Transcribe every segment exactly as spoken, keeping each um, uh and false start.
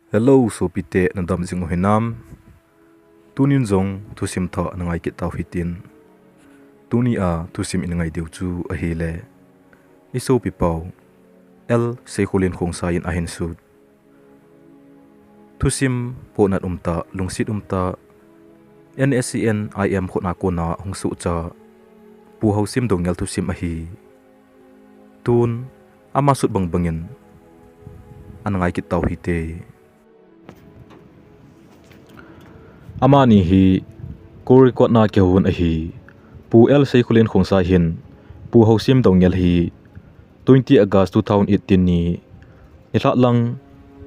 Hello, sopite, nadam jing u hinam? Tunin jong thusim thah nangai kit tau hitin. Tunia thusim ingai diu chu ahile, i sopi pau L Seikholen Khongsai in ahin sut. Thusim pohnat umtah, lungset umtah, N S C N I M khut a kona hung suhcha Pu Haosim Doungel thusim ahi. Tun ama sut bangbangin ana ngai kit tau hite. Amani hi Kozhikode na kihou un ahi. Pu L Seikholen Khongsai hin Pu Haosim Doungel hi twenty August two thousand eighteen ni nilhah lang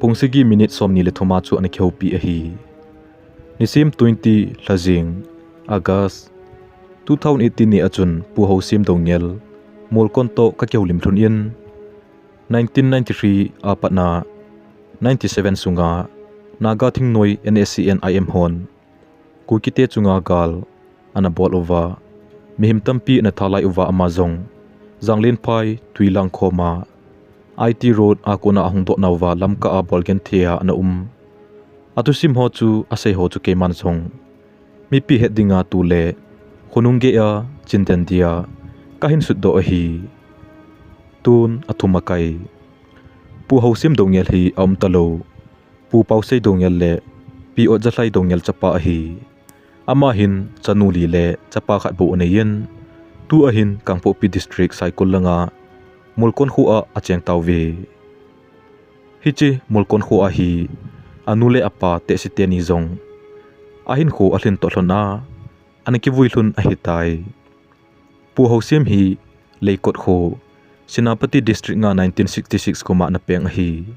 pung sagi minute somni le thum a chu ana kihoupi ahi. Nisim twenty lhajing August two thousand eighteen ni a chun Pu Haosim Doungel Molkon toh kakihoulim lhon in, nineteen ninety-three a patna ninety-seven sunga Naga thingnoi N S C N I M hon Kukite chunga gal ana bol uva, mihem tampi ana thalai uva ama jong Janglenphai, Tuilang khoma, I T Road a kona ahung doh nauva Lamka a bol genthei a ana um. Athusim ho chu asei ho chu keiman jong mipi het dinga tule khonung geiya chindan dia kahin sutdoh ahi. Tun athum akai. Pu Haosim Doungel hi aum talou. Pu Paosei Doungel le Pi Otjalhai Doungel chapa ahi. Ama hin chanu li le chapa khat bou anei in, tua hin Kangpokpi District Saikul langa Molkon khoa acheng tauve. Hiche Molkon khoa hi anu le apa tehse teni jong ahinkho alhin toh lhon a ana kivui lhon ahitai. Pu Haosim hi Leikot kho, Senapati District nga nineteen sixty-six kuma ana peng ahi.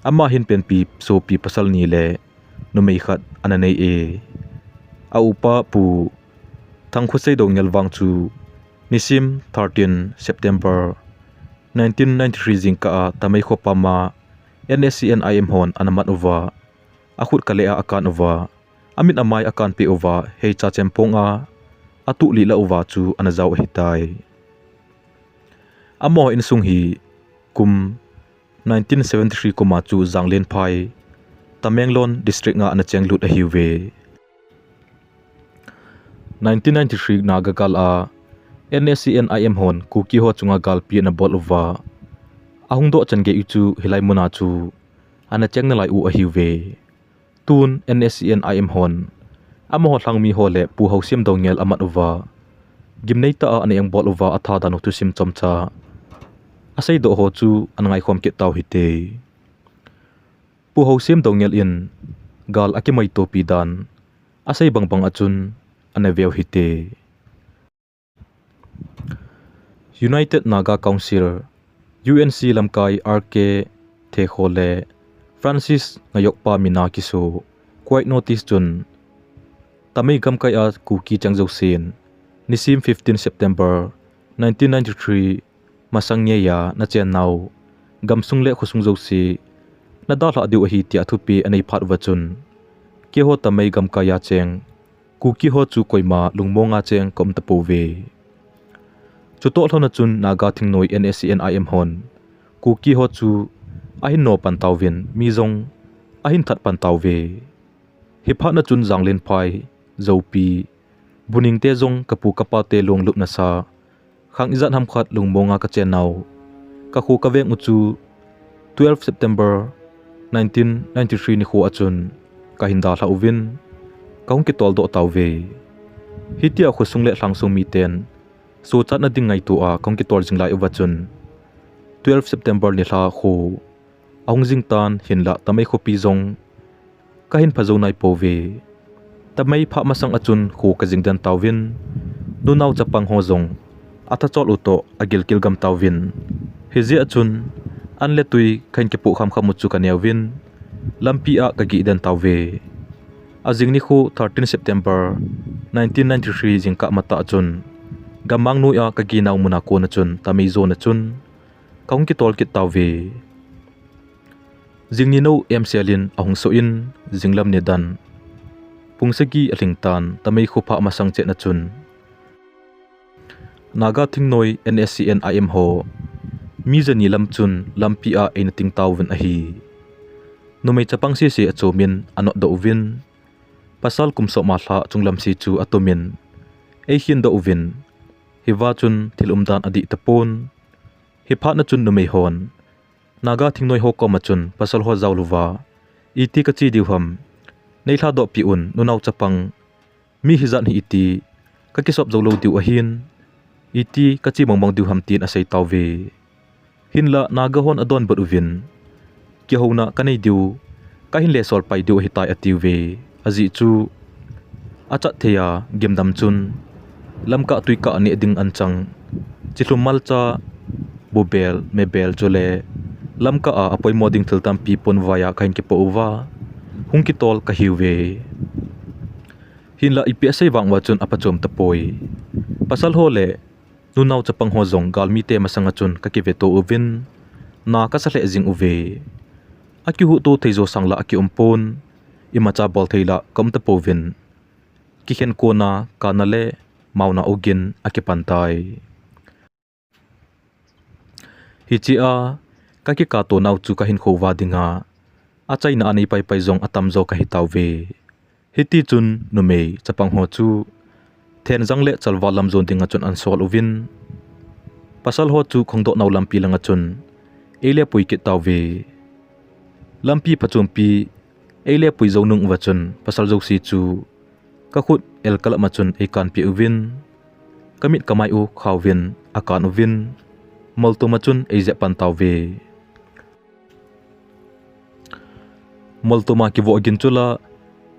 Ama hin penpi sopi pasal ni le numei khat ana nei e. A upa Pu Thangkhosei Doungel vang chu nisim thirteen September nineteen ninety-three jingkah a Tamei kho pama N S C N I M hon ana mat uva, akhut kale a akan uva, amit amai akanpeh uva, heicha chempong a atuh lih lah uva chu ana jao ahitai. Amaho insung hi kum nineteen seventy-three kuma chu Janglenphai, Tamenglong District nga ana chenglut ahiuve. Nineteen ninety-three Naga gal a N S C N I M hon Kuki ho chunga galpi ana bol uva, ahung doh chan gei u chu hilai muna chu ana cheng nalai u ahiuve. Tun N S C N I M hon amaho lhangmi ho le Pu Haosim Doungel amat uva, gimnei tah a ana engbol uva atha dan u thusim chomcha aseidoh ho chu ana ngaikhom kit tau hite. Pu Haosim Doungel in gal akimaitopi dan asei bangbang a chun ana veu hite. United Naga Council, U N C lamkai R K Thekho le Francis Ngayokpa mina kiso quiet notice chun Tamei gamkai a Kuki cheng jousen nisim fifteen September nineteen ninety-three masang ngeiya nachennau gamsung le khosung jouse nadalhah diu ahi tia thupi anei phat uva chun, keiho Tamei gamkai a cheng Kuki ho chu koima lungmonga cheng kaum tapouve. Chutoh lhon a chun Naga thingnoi N S C N I M hon Kuki ho chu ahin no pan tauvin mi jong ahin that pan tauve. Hiphat na chun Janglenphai, Joupi, Buning te jong kapu kapa te lunglupna sa khang ijat ham khat lungmonga kachennau kakho kaveng u chu twelve September nineteen ninety-three nikho a chun kahin dalhah uvin kahung kitoldoh tauve. Hitia khosung le lhangsung miten sochatna ding ngaito a kahung kitol jing lai uva chun twelve September nilhah kho ahung jing tan hinlah Tamei khopi jong kahin phajou nai pouve. Tamei phah masang a chun kho kajing den tauvin, nunao chapang ho jong athachol u toh agilkel gam tauvin. Hijeh a chun an le tui kahin kipoh khamkham u chu kaneuvin, lampi a kagih den tauve. Ajing nikho thirteen September nineteen ninety-three jingkah matah a chun gammang noiya kaginau muna kona chun Tamei jon a chun kahung kitol kit tauve. Jing ninou M C L in ahung soh in, jinglam nidan pung sagi alhing tan Tamei kho phah masang chetna chun Naga thingnoi N S C N I M ho mi jani lam chun lampi a eina ting tauvin ahi. Numei chapang sese achomin anotdoh uvin, pasal kum somlha chunglam se chu atumin eikhindoh uvin, hiva chun thil umdan adih tapon. Hiphat na chun numei hon Naga thingnoi ho koma chun pasal ho jaolouva, iti kache diu ham, neilhadoh peh un, nunao chapang mi hijat hi iti kakisop joulou diu ahin, iti kache mongmong diu ham, tin aseitauve. Hinlah Naga hon adonbut uvin, kihouna kanei diu, kahin lesol pai diu ahitai atiuve. Ajeh chu achat thei a gimdam chun lamkah twikah neh ding anchang, chilhum malcha, bubel mebel chule lamkah a apoimo ding thil tampi ponvai a kahin kipoh uva, hung kitol kahiuve. Hinlah ipi asei vang uva chun apachom tapoi. Pasal ho le nunao chapang ho jong galmite masanga chun kakiveto uvin, na kasa lheh jing uve. Akihuhto thei jo sangla akiumpon, imacha bol theila kaum tapouvin, kikhen kona kana le mauna ogin akipantai. Hichea kakikato nau chu kahinkho uva dinga achaina anei paipai jong atamjo kahitauve. Hitichun numei chapang ho chu Thenjang le Chalva lam jon dinga chun ansol uvin, pasal ho chu Khongdohnau lampi langa chun eilepui kit tauve. Lampi phachompi eilepui jou nung uva chun pasal jouse chu kakhut el kalam a chun eikanpeh uvin, kamit kamai u khauvin akan uvin, moltuma chun eijep pan tauve. Moltuma kivoh gin chula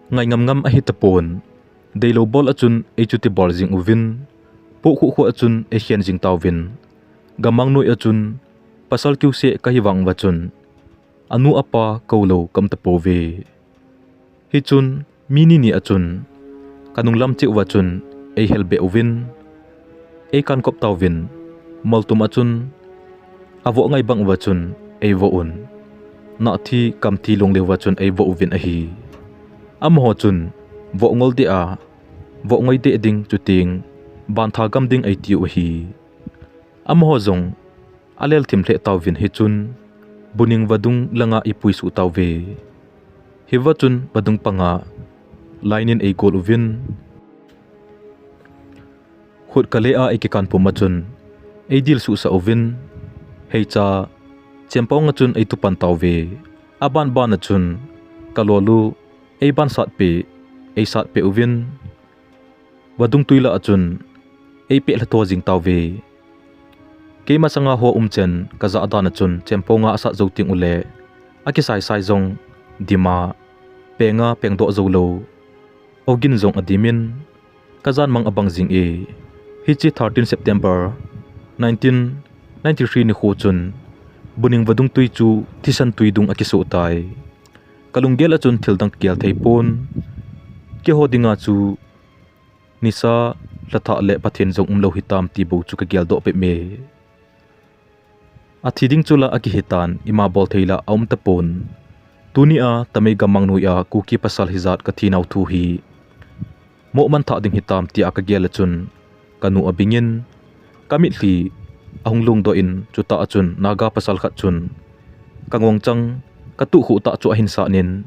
ngai ngamngam ahitapon, deilou bol a chun eichuti bol jing uvin, pohkhuh khuh a chun eikhen jing tauvin, gammang noi a chun pasal kiuseh kahivang uva chun anu apa koulou kaum tapouve. Hichun mi nini a chun kanunglam cheh uva chun eihel beh uvin, eikankop tauvin, moltum a chun avoh ngai bang uva chun eivoh un, nahthi kamthi lungleu uva chun eivoh uvin ahi. Amaho chun voh ngol deh a, voh ngoi deh ding chuteng bantha gam ding eitiu ahi. Amaho jong alelthim lheh tauvin hichun buning vadung langa eipui suh tauve. Hiva chun vadung panga line in eigol uvin, khut kale a eikikan pum a chun eidil suhsah uvin, heicha chempong a chun eitupan tauve. Aban ban a chun kalol u eibansat peh, eisat peh uvin, vadung twi lah a chun eipeh lhatho jing tauve. Keima sanga ho umchen kajah dan a chun chemponga asat jou teng ule akisaisai jong dima, penga pengdoh joulou ogin jong adimin, kajan mang abang jing e. Hiche thirteen September nineteen ninety-three nikho chun buning vadung twi chu thisan twi dung akisoh tai. Kalunggel a chun thildang kagel theipon, keiho dinga chu nisa, lhathah le Pathen jong umlou hitam ti bou chu kageldoh peh me. Athi ding chula akihitan, ima bol theila aum tapon. Tunia tamei gammang noi a Kuki pasal hijat kathinau thu hi mohman thah ding hitam tia kagel a chun kanu abingin, kamitlhi ahung lungdoh in, chutah a chun Naga pasal khat chun kangongchang, katuhkhuh tah chu ahin sat in,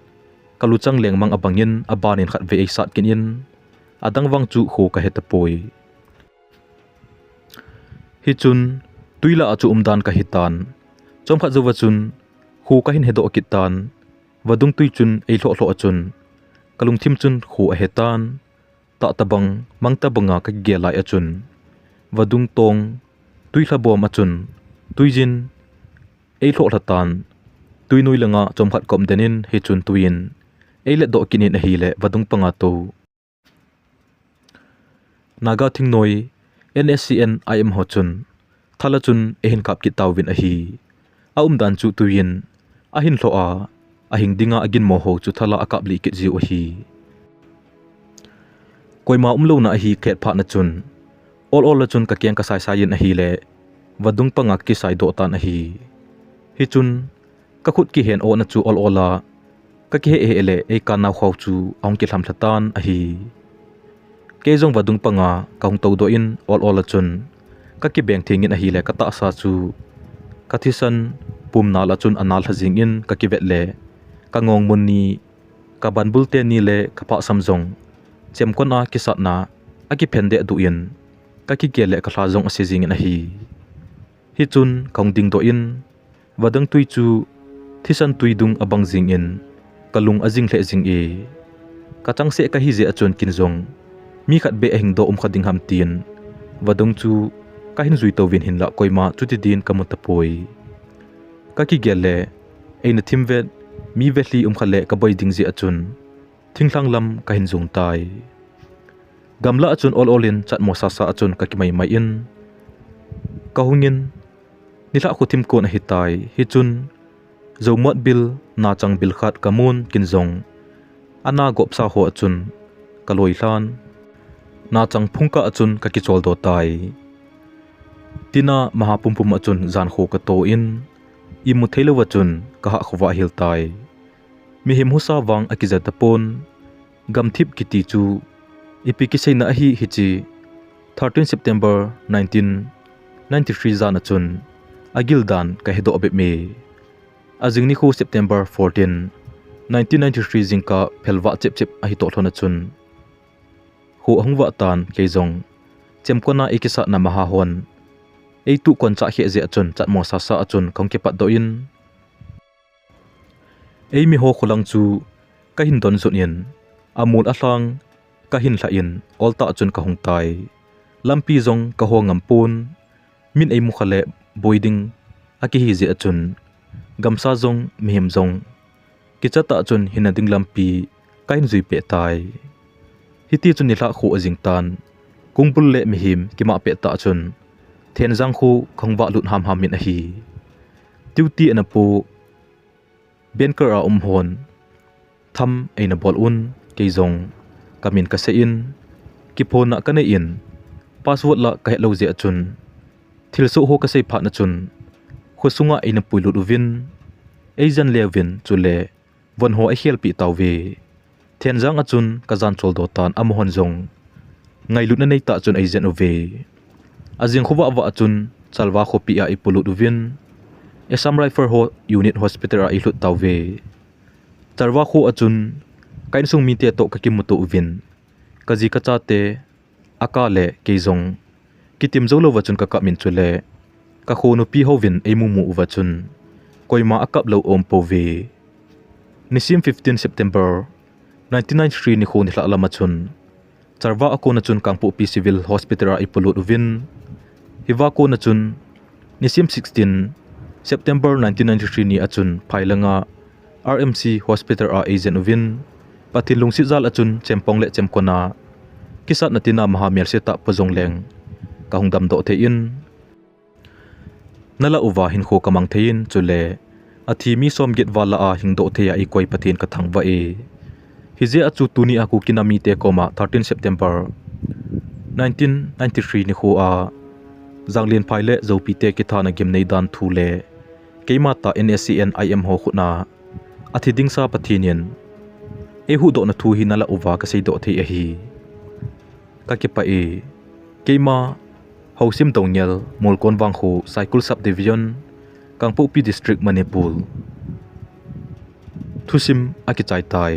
kaluchang lengmang abangin abanin khatvei eisat kit in, adang vang chu kho kahetapoi. Hichun twi lah a chu umdan kahitan, chomkhat jouva chun kho kahin hedoh kit tan, vadung twi chun eilhoh lhoh a chun kalungthim chun kho ahetan, tah tabang mang tabanga kakigel lai a chun vadung tong twi lhabom a chun twijin eilhoh lhatan, twi noi langa chomkhat kaum den in hichun twi in eiletdoh kit in ahile vadung panga tou Naga thingnoi, N S C N I M ho chun thal a chun eihin kap kit tauvin ahi. Aumdan chu twi in ahin lhoh a, ahing dinga aginmo ho chu thal a akaplih kit jiu ahi. Koima umlouna ahi khet phat na chun, ol ol a chun kakeng kasaisai in ahile vadung panga kakisaidoh tan ahi. Hichun kakhut kihen ohna chu ol ol a kakiheh heh le eikan nau khau chu ahung kilham lhatan ahi. Kei jong vadung panga kahung toudoh in ol ol a chun kakibeng theng in ahile katahsa chu kathisan pum nal a chun anal lha jing in kakivet le Ka ngong mun ni, ka banbul teni le ka phahsam jong chemkon a kisatna a kiphen deh duh in, ka kigel le ka lha jong ase jing in ahi. Hichun ka hung dingdoh in, vadung tui chu thisan tui dung abang jing in, ka lung ajing lheh jing e. Ka changseh kahi jeh a chun kin jong mi khat beh ahing doh um kha ding ham tin, vadung chu ka hin jui tou vin hinlah koima chuti din ka mu tapoi. Ka kigel le, eina thim vet, mi ve hli um kha le ka boi ding jeh a chun, thinglhang lam ka hin jung tai. Gamla a chun ol ol in chatmo sasa a chun ka kimai mai in, ka hung in, nilhah khu thim kon ahi tai, hichun, Zomot bil, nachang bil khat ka mun kin jong, ana gop sa ho a chun, ka loi lhan, nachang phung kah a chun ka kichol doh tai. Tina maha pumpum a chun jan khu ka to in, imu thei lou a chun ka hah khu va hil tai. Mihem husa vang a kija tapon, gamthip kiti chu, ipi kiseina ahi hichi, thirteen September nineteen ninety-three jan a chun, agil dan ka hedoh bep me. Ajing nikho September fourteen, nineteen ninety-three jingkah phelvah chep chep ahi toh lhon a chun, khu ahung vah tan kei jong, chemkon a i kisatna maha hon, ei tuh kon chah kheh jeh a chun chatmo sasa a chun ka hung kipat doh in, ei mi ho khulang chu ka hin don jun in, amul alhang ka hin lhah in, oltah a chun ka hung tai. Lampi jong ka ho ngam pon, min ei mu kha le boi ding a kihi jeh a chun, gamsa jong, mihem jong, kicha tah chun hinna ding lampi ka hin jui peh tai. Hiti chun nilhah khu ajing tan, kungbul le mihem kimah peh tah chun, Thenjang khu ka hung vah lut ham ham in ahi. Duty ana pu, bunker a um hon, tham eina bol un, kei jong, ka min ka sei in, kiphonna ka nei in, password la ka het lou jeh a chun, thilsoh ho ka sei phat na chun, khosunga eina puilut uvin, ei jen le uvin, chule, von ho ei khelpi tauve. Thenjang a chun ka jan chol doh tan amahon jong, ngailutna nei tah chun ei jen uve. Ajing khu vah vah a chun, Chalwa khopi a i pulut uvin, Assam Rifle ho unit hospital a i lut tauve. Chalwa khu a chun, ka insung mite toh ka kimuto uvin, ka ji ka chate, a ka le kei jong, kitim jou lou va chun ka kap in chule, ka kho nupi hovin ei mumu uva chun, koima a kap lou um pouve. Nisim fifteen September, nineteen ninety-three nikho nilhah lam a chun, Chalwa a kon a chun Kangpokpi Civil Hospital a i pulut uvin, hiva kon a chun, nisim sixteen September nineteen ninety-three ni a chun, phailanga R M C Hospital a ei jen uvin, Pathen lungset jal a chun chempong le chemkon a, kisatna tina maha melse tah po jong leng, ka hung damdoh thei in, na lah uva hinkho ka mang thei in, chule, athi mi somget val lah a hingdoh thei a eikoi Pathen ka thangvah e. Hijeh a chu tuni a Kuki nam mite koma thirteen September, nineteen ninety-three nikho a, Janglenphai le Zopi te kithana gimnei dan thu le, keima tah N S C N I M ho khut a, athi ding sa Pathen in, ei huhdoh na thu hi na lah uva ka seidoh thei ahi. Ka kipah e, keima, Housim Doungel, Molkon Vangkho, Saikul Subdivision, Kangpokpi District, Manipur. Thusim akichai tai.